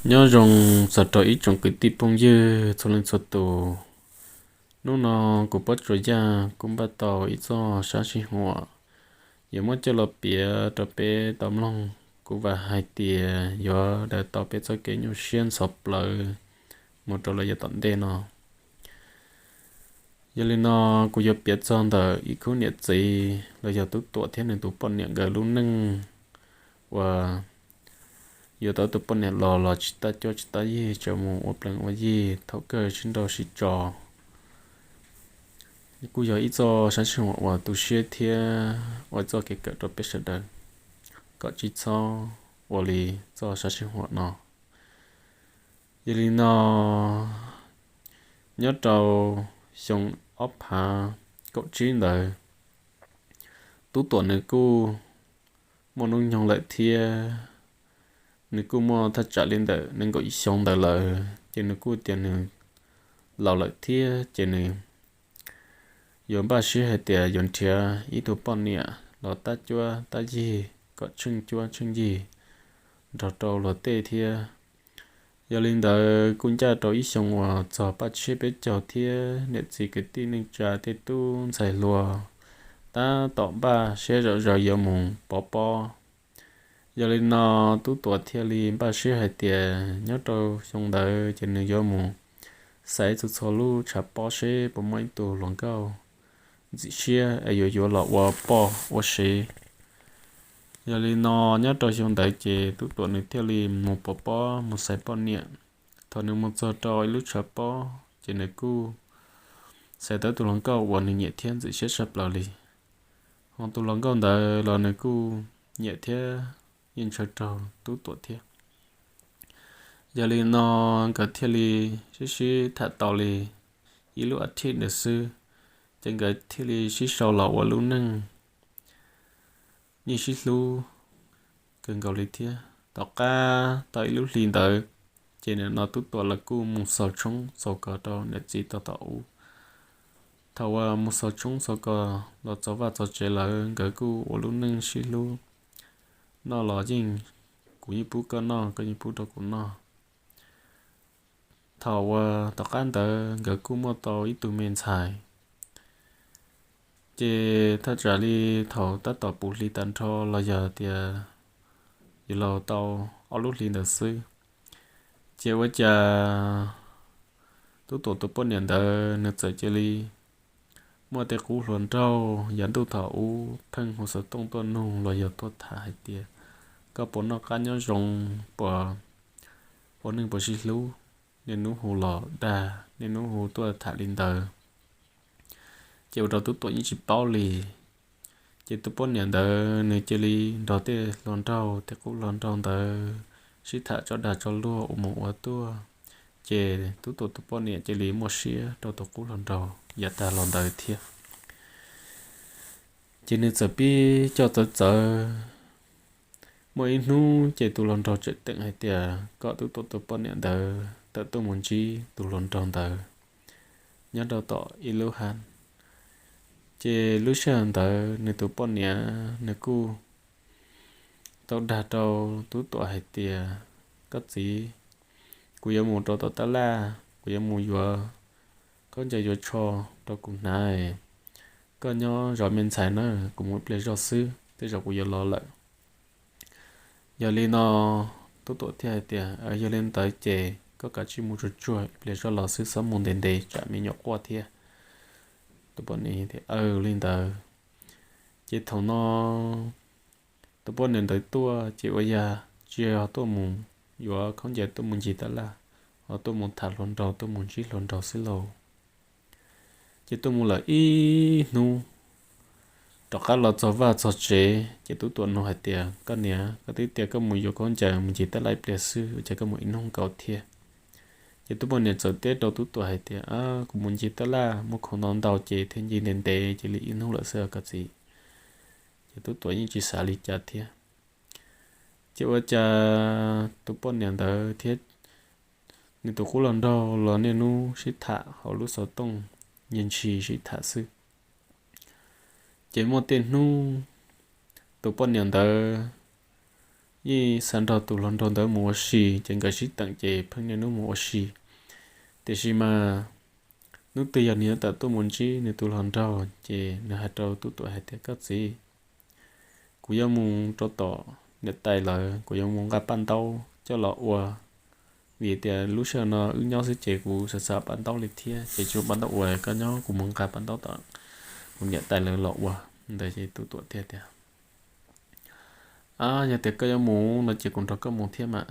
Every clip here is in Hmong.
Nyob zoo txog rau ib tsoom kwv tij phooj ywg txhua leej txhua tus. Hnub no kuv Pob Tsuas Yaj kuj npaj tau ib txoj sab sij huam yuav muab coj los piav rau peb tau mloog. Kuv vam hais tias yuav daws tau peb txoj kev nyuaj siab ntxhov plawv mus rau lawm yav tom ntej no. Yog li no, kuv yuav piav txog ntawm ib khub niam txiv los yog Tub Tuam thiab nws tus poj niam nkawd lub neej uas yuav tau tus poj niam los los tsis tab cuab tsis tab yig, tseem mus ua plees ua yig thaum kawg sib nrauj sib tso. Kuj yog ib txoj sab sij huam uas tu siab thiab ua txoj kev kawm rau peb sawv daws kom tsis txhob ua li txoj sab sij huam no. Yog li no, nyob rau xyoo ob phav kaum tsib ntawd, Tub Tuam nws kuj muaj hnub nyoog lawm thiab nws kuj muaj thaj tsam li ntawm nees nkaum ib xyoo ntawd lawm, ces nws kuj tias nws laus lawm thiab ces nws yuav npaj siab hais tias yuav nrhiav ib tug poj niam los tab cuab tab yig kom tsheej cuab tsheej yig nrog rau luag tej thiab. Yog li ntawd kuj ncaj rau ib xyoo uas txog paj tshiab peb caug thiab niam txiv kwv tij neej tsa tej tub ntxhais hluas tab tom npaj siab zom zaws yuav mus pov pob. Yog li no, Tub Tuam thiaj li npaj siab hais tias nyob rau xyoo ntawd ces nws yuav mus xaiv txhua txhua lub tshav pob seb puas muaj ib tug hluas nkauj ntxim siab es yuav yuav los ua poj ua sev. Yog li no, nyob rau xyoo ntawd ces Tub Tuam nws thiaj li mus pov pob mus xaiv poj niam. Thaum nws mus txog rau ib lub tshav pob ces nws kuj xaiv tau tus hluas nkauj uas nws nyiam thiab ntxim siab tshaj plaws li. Ho tus hluas nkauj ntawd los nws kuj nyiam thiab yeej ntshaw raug Tub Tuam thiab. Yog li no, nkawd thiaj li sib sib tham tau li ib lub a thij ntawd xwb, ces nkawd thiaj li sib sau los ua lub neej yeej sib hlub kawg nkaus li thiab. Tom qab tau ib lub hli ntawd, ces nim no Tub Tuam lawv kuj mus xaus tshoob xaus kos rau niam txiv tau tom ub. Thaum uas mus xaus tshoob xaus kos los txog vaj txog tsev lawm, nkawd kuj ua lub neej sib hlub, noj los yeej kuv yeej pub koj noj, koj yeej pub rau kuv noj. Thaum uas tom qab ntawd nkawd kuj muaj tau ib tug me ntxhais, ces thaj tsam li thaum tab tom puv hli tag nrho los yog tias yuav luag tau ob lub hli ntawd xwb, ces ua cas Tub Tuam tus poj niam ntawd nws txawm cia li muaj tej qub hluas nraug yav ntuj thaum ub pheej hu xov tooj tuaj nug los yog tuaj tham hais tias, koj puas noj qab nyob zoo, puas ua neej puas sib hlub, niaj hnub hu los dag, niaj hnub hu tuaj tham li ntawd. Ces ua rau Tub Tuam yeej tsis paub li. Ces tus poj niam ntawd nws cia li nrog tej hluas nraug, tej qub hluas nraug ntawd sib tham tso dag tso luag ua mus ua tuaj. Ces Tub Tuam tus poj niam cia li muaj siab rau tus qub hluas nraug yav tag los ntawd thiab. Ces nws txawm pib coj txawv txawv. Muaj ib hnub ces tus hluas nraug tseem teem hais tias kom Tub Tuam tus poj niam ntawd tawm tuaj mus ntsib tus hluas nraug ntawd nyob rau tom ib lub hav. Ces lub sij hawm ntawd nws tus poj niam nws kuj tau dag rau Tub Tuam hais tias, koj txiv, kuv yuav mus rau tom tab laj, kuv yuav mus yuav khaub ncaws yuav tsho rau kuv hnav. Koj nyob zov me ntxhais na, kuv mus ib pliag zoj xwb, tej zaum kuv yuav los lawm. Yog li no, Tub Tuam thiaj hais tias, yog li ntawd ces koj kav tsij mus tsuag tsuag, ib pliag zoj los xwb, txhob mus ntev ntev tsam me nyuam quaj thiab. Tus poj niam tias, aw, li ntawd. Ces thaum no tus poj niam ntawd tuaj ces ua yog tsis yog tuaj mus yuav khaub ncaws tuaj mus ncig tab laj, ho tuaj mus tham hluas nraug, tuaj mus ntsib hluas nraug xwb lauj. Ces tuaj mus lawm ib hnub, rov qab los txog vaj txog tsev ces Tub Tuam nug hais tias, koj niam, koj twb tias koj mus yuav khaub ncaws mus ncig tab laj ib pliag xwb, ua cas koj mus ib hnub nkaus thiab? Ces tus poj niam txawm teb rau Tub Tuam hais tias, kuv mus ncig tab laj muaj khoom ntau ntau ces thiaj ncig ntev ntev, cia li ib hnub lawm xwb koj txiv. Ces Tub Tuam yeej tsis xav li cas thiab. Ces ua cas tus poj niam ntawd thiab nws tus qub hluas nraug los niaj hnub sib tham hauv lub xov tooj, yeej ntshis sib tham xwb. Ces muaj tej hnub tus poj niam ntawd yeej xav nrog tus hluas nraug ntawd mus ua si, ces nkawd sib teem ces pheej niaj hnub mus ua si. Tiam sis mas hnub twg yog nws yuav tawm tuaj mus ntsib nws tus hluas nraug ces nws hais rau Tub Tuam hais tias, Koj txiv, kuv yuav mus rau tom niam tais lawv, kuv yuav mus nqa paj ntaub coj los ua, vim tias lub sij hawm no wb nyob xwb ces kuv xav xav paj ntaub li thiab, ces tsis muaj paj ntaub ua, koj nyob kuv mus nqa paj ntaub tom kuv niam tais lawv los ua. Ntawd ces Tub Tuam thiaj tias, Ab, yog tias koj yuav mus no ces kuv nrog koj mus thiab mas,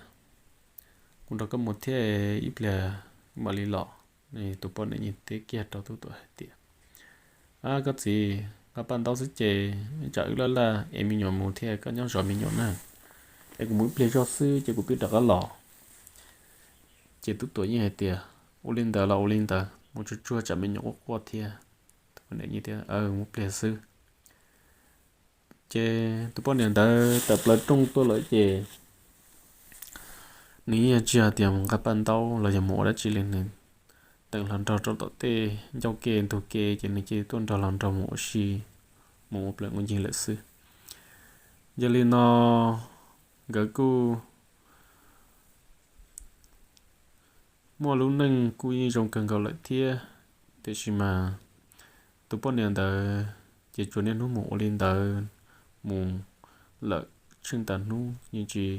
kuv nrog koj mus thiab, ib pliag mam li los. Tus poj niam yeej teb kiag rau Tub Tuam hais tias, Ab, koj txiv, nqa paj ntaub xwb ces tsam wb laj laj es me nyuam mus thiab, koj nyob zov me nyuam na, es kuv mus ib pliag zoj xwb ces kuv pib rov qab los. Ces Tub Tuam yeej hais tias, Ua li ntawd los ua li ntawd, mus tsuag tsuag tsam me nyuam quaj quaj thiab. Tus poj niam tias, Mus pliag xwb. Ces tus poj niam ntawd tawm plaws rooj tuaj lawm ces nws yeej tsis hais tias mus nqa paj ntaub los yog mus ua dab tsi li, nws teem hluas nraug rau tom tej ncauj ke ntug ke ces nws cia li tuaj nrog hluas nraug mus ua si, mus ua plees ua ncig lawm xwb. Yog li no nkawd kuj muaj lub neej kuj yeej zoo kawg nkaus lawm thiab, tiam sis mas tus poj niam ntawd ces tsuas niaj hnub mus ua li ntawd, mus lawm tsheej tas hnub yeej tsis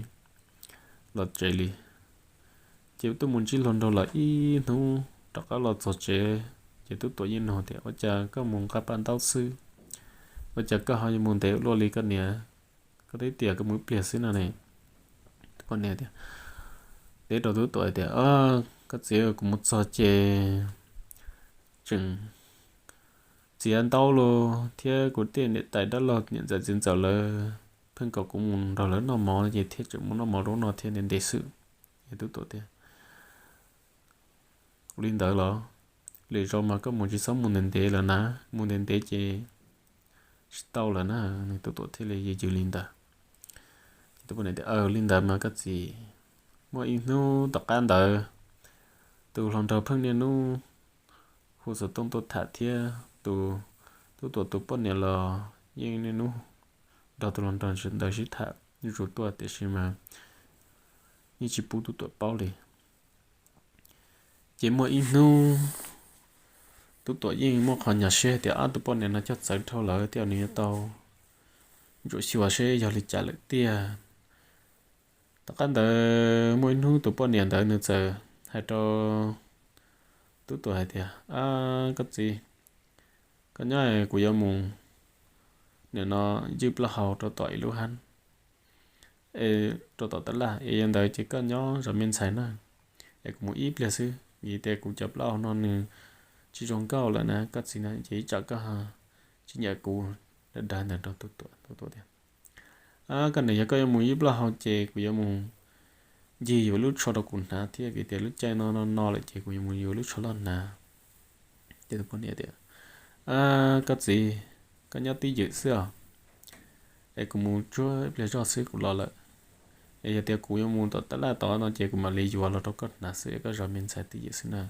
los tsev li. Ces tuaj mus ntsib hluas nraug lawm ib hnub rov qab los txog tsev, ces Tub Tuam yeej nug tias, Ua cas koj mus nqa paj ntaub xwb, ua cas koj ho yuav mus ntev ua luaj li koj niam? Koj twb tias koj mus ib pliag xwb no ne. Tus poj niam tias, teb rau Tub Tuam tias, Koj txiv, kuv mus txog ces tseem txiav ntaub los thiab kuv tej niam tais dab laug niam ntxawm txiv ntxawm lawv pheej kom kuv mus nrog lawv noj mov no ces thiaj tseem mus noj mov rau no thiab ntev ntev xwb. Tub Tuam tias, Ua li ntawd los, lwm zaus mas koj mus tsis txhob mus ntev ntev lawm na, mus ntev ntev ces tsis tau lawm na. Nws Tub Tuam thiaj li yws yws li ntawd. Ces tus poj niam tias, Aws, li ntawd mas koj txiv. Muaj ib hnub tom qab ntawd, tus hluas nraug pheej niaj hnub hu xov tooj tuaj tham thiab tus, Tub Tuam tus poj niam los yeej niaj hnub nrog tus hluas nraug ntawd sib tham zuj zus tuaj tiam sis mas yeej tsis pub Tub Tuam paub li. Ces muaj ib hnub Tub Tuam yeej muaj qhov nyuaj siab tias ob tug poj niam no coj txawv dhau lawm thiab nws yuav tau ntsuam xyuas seb yog li cas lawm tiag. Tom qab ntawd muaj ib hnub tus poj niam ntawd nws txawm hais rau Tub Tuam hais tias, Ab, koj txiv, koj nyob, kuv yuav mus nim no ywj plaub hau rau tom ib lub hab, rau tom tab laj, es yog ntawd ces koj nyob zov me ntxhais na, es kuv mus ib pliag xwb, vim tias kuv cov plaub hau no nws tsis zoo nkauj lawm na koj txiv na, ces ib tsam koj tsis nyiam kuv. Dag dag ntawd rau Tub Tuam, Tub Tuam tias, Koj niam, yog koj yuav mus ywj plaub hau ces kuv yuav mus ncig yuav lub tsho rau kuv hnav thiab, vim tias lub caij no no no lawm ces kuv yuav mus yuav lub tsho loj hnav. Ces tus poj niam tias, Koj txiv, koj nyob twj ywm xwb os, es kuv mus tsuag ib pliag zoj xwb kuv los lawm. Es yog tias kuv yuav mus tom tab laj tod no ces kuv mam li yuav los rau koj hnav xwb, koj zov me ntxhais twj ywm xwb na.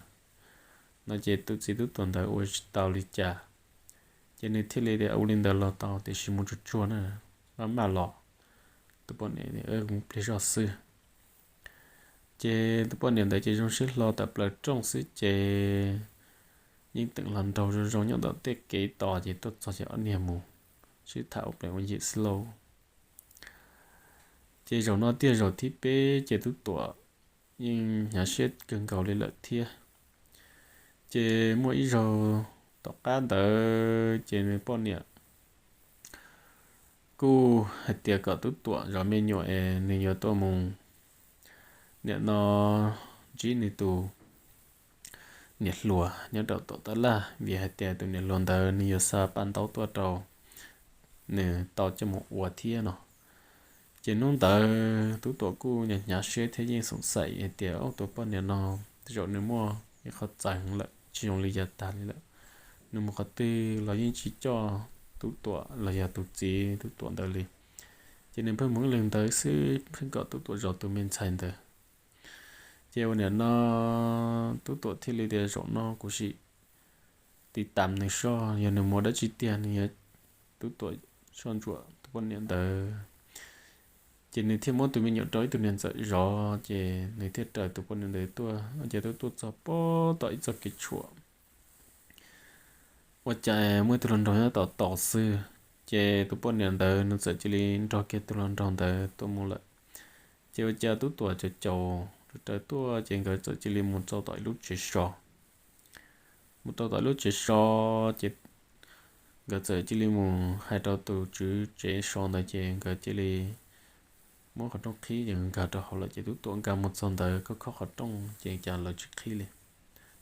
No ces tus txiv Tub Tuam ntawd ua tsis tau li cas, ces nws thiaj li tias, Ua li ntawd los tau, tiam sis mus tsuag tsuag na, maj maj los. Tus poj niam, Mus pliag zoj xwb. Ces tus poj niam ntawd ces zoo siab hlo tawm plaws rooj xwb ces yeej teem hluas nraug zoo zoo nyob ntawm tej kev tos ces tuaj txog ces ob niag mus sib tham ua plees ua yim xwb lauj. Ces zaum no tiag zaum thib peb ces Tub Tuam yeej hnyav siab kawg nkaus li lawm thiab. Ces muaj ib zaug tom qab ntawd ces nws poj niam kuj hais tias kom Tub Tuam zov me nyuam es nws yuav tuaj mus nim no ntsib nws tus niam hluas nyob rau tom tab laj, vim hais tias tus niam hluas ntawd nws yuav xa paj ntaub tuaj rau nws tau coj mus ua thiab no. Ces hnub ntawd Tub Tuam kuj hnyav hnyav siab thiab yeej xoom xaim hais tias, Ub, tus poj niam no tej zaum nws muaj ib qhov txawv heev lawm, tsis zoo li yav tas li lawm. Nws mus qhov twg los yeej tsis coj Tub Tuam los yog tus txiv Tub Tuam ntawd li. Ces nws pheej mus ib leeg ntawd xwb, pheej kom Tub Tuam zov tus me ntxhais ntawd. Ces ua niam no Tub Tuam thiaj li tias, Zaum no kuv sim tiv tam nws soj, yog nws mus dab tsi tiag nws yuav, Tub Tuam soj ntsuam tus poj niam ntawd. Ces nws thiaj muab tus me nyuam rau ib tug niag ntxawm zov, ces nws thiaj raws tus poj niam ntawd tuaj. Ces tuaj tuaj txog pem tom ib txoj kev tshuam, ua cas muaj ib tug hluas nraug nyob tom tos xwb. Ces tus poj niam ntawd nws txawm cia li nrog kiag tus hluas nraug ntawd tuaj mus lawm. Ces ua cas Tub Tuam caum caum raws tuaj, ces nkawd txawm cia li mus rau tom ib lub tsev so. Mus rau tom ib lub tsev so, ces nkawd txawm cia li mus hais rau tus tswv tsev so ntawd, ces nkawd cia li muab qhov rooj qhib, ces nkag rau hauv lawm. Ces Tub Tuam nkag mus txog ntawd, khob khob qhov rooj, ces cas lawv tsis qhib li.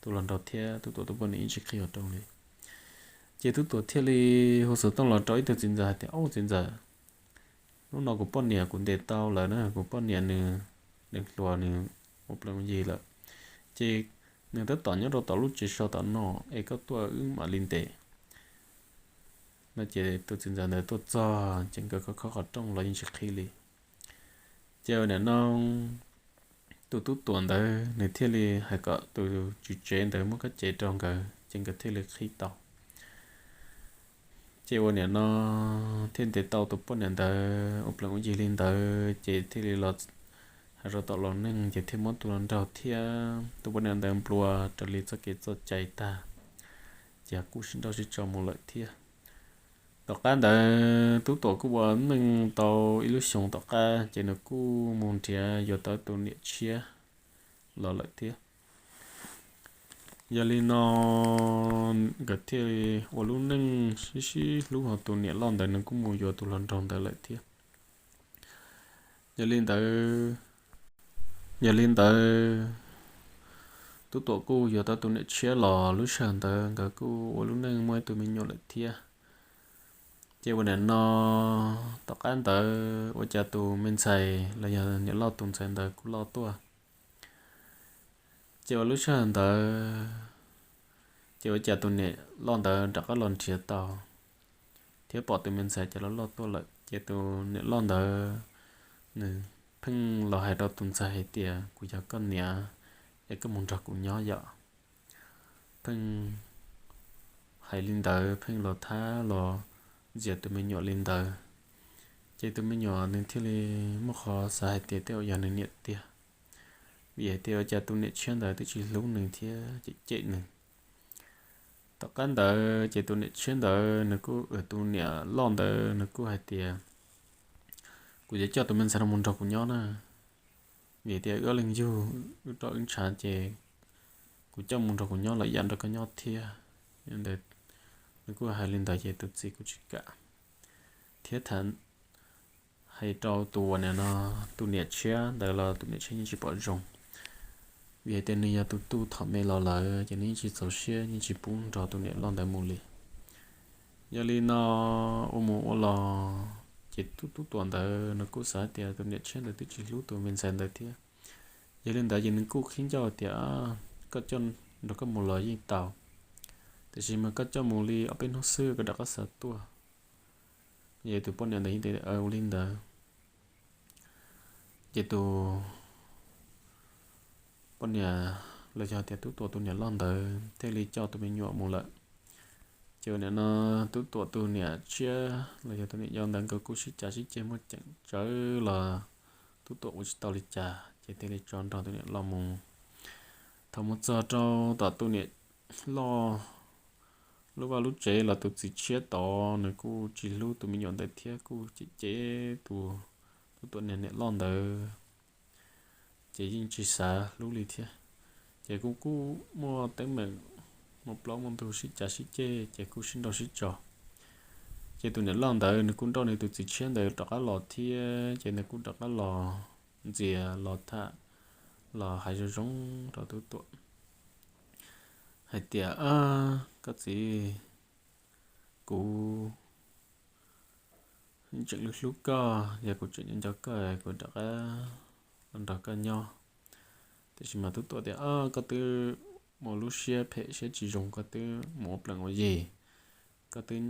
Tus hluas nraug thiab Tub Tuam tus poj niam yeej tsis qhib qhov rooj li. Ces Tub Tuam thiaj li hu xov tooj los rau ib tug txiv ntxawm hais tias, Au txiv ntxawm, hnub no kuv poj niam kuv ntes tau lawm na, kuv poj niam nws, nws hluas nws ua plees ua yi lawm. Ces nws tab tom nyob rau tom lub tsev so tom no, es koj tuaj wb mam li ntes. No ces tus txiv ntxawm ntawd tuaj txog, ces nkawd khob khob qhov rooj los yeej tsis qhib li. Ces ua niam no tus Tub Tuam ntawd nws thiaj li hais kom tus tswv tsev ntawd muab kab cev rau nkawd, ces nkawd thiaj li qhib tau. Ces ua niam no thiaj ntes tau tus poj niam ntawd ua plees ua yi li ntawd, ces thiaj li los hais rau tom los neej, ces thiaj muab tus hluas nraug thiab tus poj niam ntawd nplua raws li txoj kev txoj cai tag, ces kuj sib nrauj sib tso mus lawm thiab. Tom qab ntawd Tub Tuam kuj ua neej tau ib lub xyoo tom qab, ces nws kuj mus nrhiav yuav tau tus niam tshiab los lawm thiab. Yog li no nkawd thiaj ua lub neej sib sib hlub, ho tus niam loj ntawd nws kuj mus yuav tus hluas nraug ntawd lawm thiab. Yog li ntawd, yog li ntawd, Tub Tuam kuj yuav tau tus niam tshiab los, lub sij hawm ntawd nkawd kuj ua lub neej muaj ib tug me nyuam lawm thiab. Ces ua niam no tom qab ntawd ua cas tus me ntxhais los yog niam loj tus ntxhais ntawd kuj loj tuaj. Ces ua lub sij hawm ntawd, ces ua cas tus niam loj ntawd rov qab los nrhiav tau, thiab pom tus me ntxhais cas loj loj tuaj lawm. Ces tus niam loj ntawd nws pheej los hais rau tus ntxhais hais tias, Kuv yog koj niam, es koj mus nrog kuv nyob yom. Pheej hais li ntawd, pheej los thab los ntxias tus me nyuam li ntawd. Ces tus me nyuam nws thiaj li muaj qhov xav hais tias tej zaum yog nws niam tiag, vim hais tias ua cas tus niam tshiab ntawd twb tsis hlub nws thiab cem cem nws. Tom qab ntawd ces tus niam tshiab ntawd nws kuj, tus niam loj ntawd nws kuj hais tias, Kuv yuav coj tus me ntxhais no mus nrog kuv nyob na, vim tias wb ob leeg yug, wb roj wb ntshav, ces kuv coj mus nrog kuv nyob los yam nrog koj nyob thiab. Ntawd nws kuj hais li ntawd ces tus txiv kuj tsis kam, thiab tham hais rau tus uas nim no tus niam tshiab ntawd los tus niam tshiab yeej tsis pom zoo, vim hais tias nws yog tus tub thaum me los lawm ces nws yeej tsis txaus siab, yeej tsis pub nrog tus niam loj ntawd mus li. Yog li no ua mus ua los ces tus tub tuam ntawd nws kuj xav tias tus niam tshiab ntawd twb tsis hlub tus me ntxhais ntawd thiab. Yog li ntawd ces nws kuj qhib ncauj tias koj coj nrog koj mus los yeej tau, tiam sis mas koj coj mus li ob peb hnub xwb koj rov qab xa tuaj. Ces tus poj niam ntawd yeej tias ua li ntawd. Ces tus poj niam los yog tias tub tuam tus niam loj ntawd thiaj li coj tus me nyuam mus lawm. Ces ua nim no tub tuam tus niam tshiab los yog tus niam yau ntawd nkawd kuj sib cav sib ceg muaj ceem tsawv los tub tuam ua tsis tau li cas ces thiaj li tso nrog tus niam loj mus. Thaum mus txog rau tom tus niam loj lub vaj lub tsev los tus txiv tshiab tod nws kuj tsis hlub tus me nyuam ntawd thiab kuj cem cem tus tub tuam niam niam loj ntawd, ces yeej tsis xav hlub li thiab. Ces kuj kuj muaj teeb meem, muaj plaub muaj ntug sib cav sib ceg ces kuj sib nrauj sib tso. Ces tus niam loj ntawd nws kuj nrauj nws tus txiv tshiab ntawd rov qab los thiab ces nws kuj rov qab los ntxias los tham, los hais zoo zoo rau tub tuam hais tias, Koj txiv, kuv tseem hlub hlub koj, yog kuv tseem nco nco koj kuv rov qab los nrog koj nyob. Tiam sis mas tub tuam tias, Koj twb muaj lub siab phem siab tsis zoo, koj twb mus ua plees ua yi, koj twb,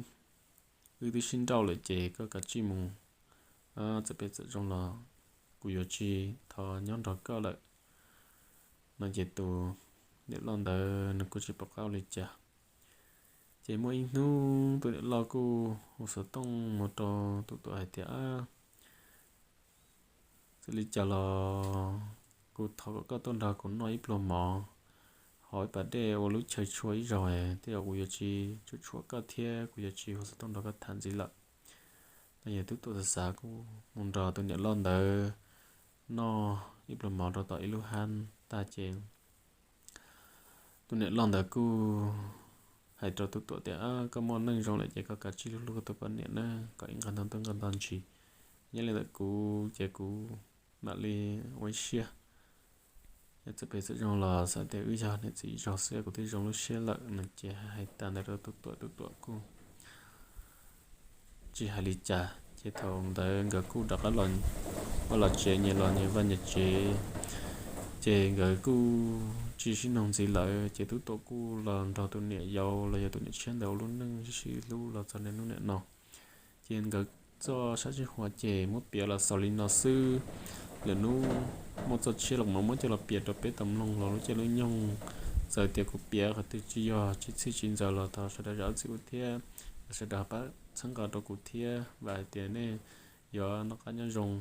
wb twb sib nrauj lawm ces koj kav tsij mus, txawm phem txawm zoo los kuv yuav tsis thov nyob nrog koj lawm. No ces tus niam loj ntawd nws kuj tsis pom qab ua li cas. Ces muaj ib hnub tus niam loj kuj hu xov tooj mus rau tub tuam hais tias, Li cas los kuv thov kom koj tuaj nrog kuv noj ib pluag mov hauv ib pas dej ua lub chaw tshua ib zaug, tej zaum kuv yuav tsis tshua tshua koj thiab kuv yuav tsis hu xov tooj nrog koj tham ntxiv lawm. No yog Tub Tuam xav xav kuj mus nrog tus niam loj ntawd noj ib pluag mov rau tom ib lub hab tag ces tus niam loj ntawd kuj hais rau Tub Tuam tias, Koj muaj neej zoo lawm ces koj kav tsij hlub hlub koj tus poj niam na, kom ib nqag nto ntuj nqag nto ntsis. Nyob li ntawm kuv ces kuv mam li ua ib siab. Yog txawm phem txawm zoo los xav tias wb yog niam txiv ib zaug xwb kuv twb zoo lub siab lawm no ces hais tas ntawd rau Tub Tuam, Tub Tuam kuj tsis hais li cas ces thaum ntawd nkawd kuj rov qab los, ua los tsev, nyias los nyias vaj nyias tsev. Ces nkawd kuj tsis sib nug ntxiv lawm ces Tub Tuam kuj los nrog tus niam yau los yog tus niam tshiab ntawd ua lub neej sib sib hlub los txog niaj hnub niam no. Ces nkawd txoj sab sib huas ces muab piav los xaus li no xwb. Lwm hnub muaj txoj tshiab los mam muab coj los piav rau peb tau mloog los lub caij lub nyoog. Txawm tias kuv piav qhov twg tsis yog tsis txhij tsis ntxaws los thov sawv daws zam txim ua thiab, sawv daws pab txhawb nqa rau kuv thiab, vam hais tias nej yuav noj qab nyob zoo.